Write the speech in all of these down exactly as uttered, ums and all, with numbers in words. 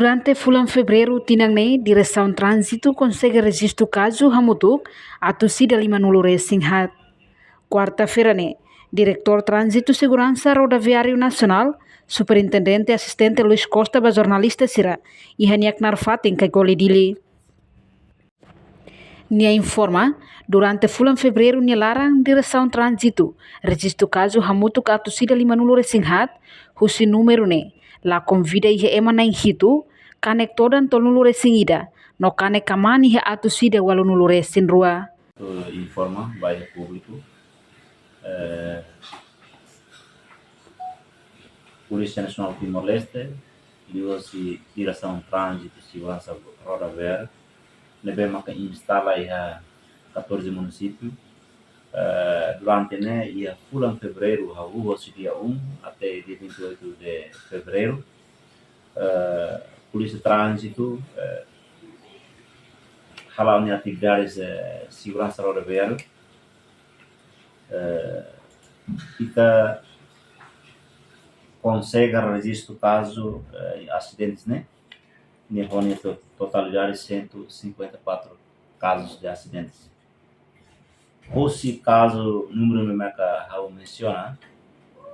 Durante fulan Fevereiru tinan ne'e, Diresaun Tránzitu konsege rejistu kazu hamutuk atus ida lima-nulu resin haat. Kuarta-feira ne'e, Diretór Tránzitu Seguransa Rodoviáriu Nasionál, Superintendente Asistente Luis Costa ba jornalista sira iha nia knaar fatin Caicoli, Dili. Nia informa, durante fulan Fevereiru nia laran Diresaun Tránzitu rejistu kazu hamutuk atus ida lima-nulu resin haat, husi númeru ne'e lakon vida iha ema na'in-hitu, kanek todan tolu-nulu resin ida, no kanek kamaan iha atus ida ualu-nulu resin rua. Informa ba iha públiku, eh, Polísia Nasionál Timor-Leste, liuhosi Diresaun Tránzitu Seguransa Rodoviáriu, ne'ebé maka instala iha catorze munisípiu. Eh, durante ne'e, iha fulan Fevereiru, hahú husi dia um até dia vinte e oito de Fevereiro, eh, Polísia Tránzitu, eh, hala'o nia atividades, eh, seguransa rodoviáriu. Eh, ita konsege rejistu kazu, eh, asidentes ne'e, nia ho nia to-, totalidade cento e cinquenta e quatro casos de acidentes. Husi kazu númeru ne'ebé maka ha'u mensiona,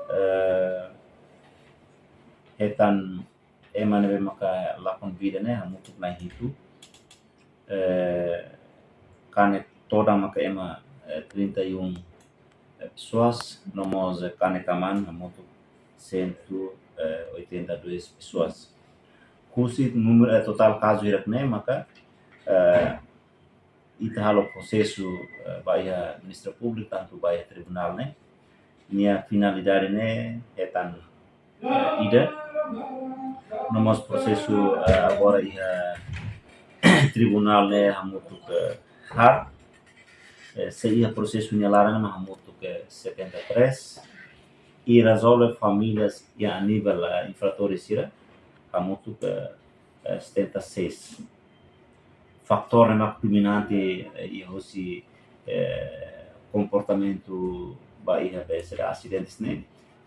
eh, hetan ema ne'ebé maka lakon vida ne'e hamutuk na'in-hitu. Eh, kanek todan maka ema, eh, trinta e um, eh, pessoas, no mós, eh, kanek kamaan hamutuk cento e oitenta e dois pessoas. Husi númeru, eh, totál kazu hirak ne'e maka, eh, ita halo prosesu, eh, ba iha Ministériu Públiku, tantu ba iha tribunál ne'e. Nia finalidade ne'e hetan, eh, ida. No mós prosesu, eh, agora iha tribunál ne'e hamutuk, eh, haat. Eh, se iha prosesu nia laran mak hamutuk, eh, setenta e três. I rezolve famílias iha nivel, eh, infratór sira hamutuk, eh, eh, setenta e seis. Fatór ne'ebé dominante, eh, iha husi, eh, komportamentu ba iha be sira asidentes ne'e,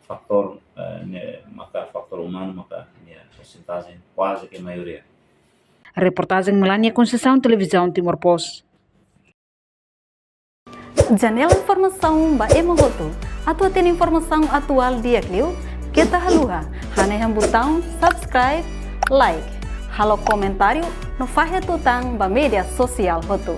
fatór, eh, ne'e maka fatór umanu maka nia porsentajen kuaze ke maioria. Reportajen Melania Conceição, Televizaun Timor Post. Janela informasaun ba ema hotu. Atu hatene informasaun atuál di'ak liu, keta haluha hanehan butaun subscribe, like, halo komentáriu no fahe tutan ba média sosiál hotu.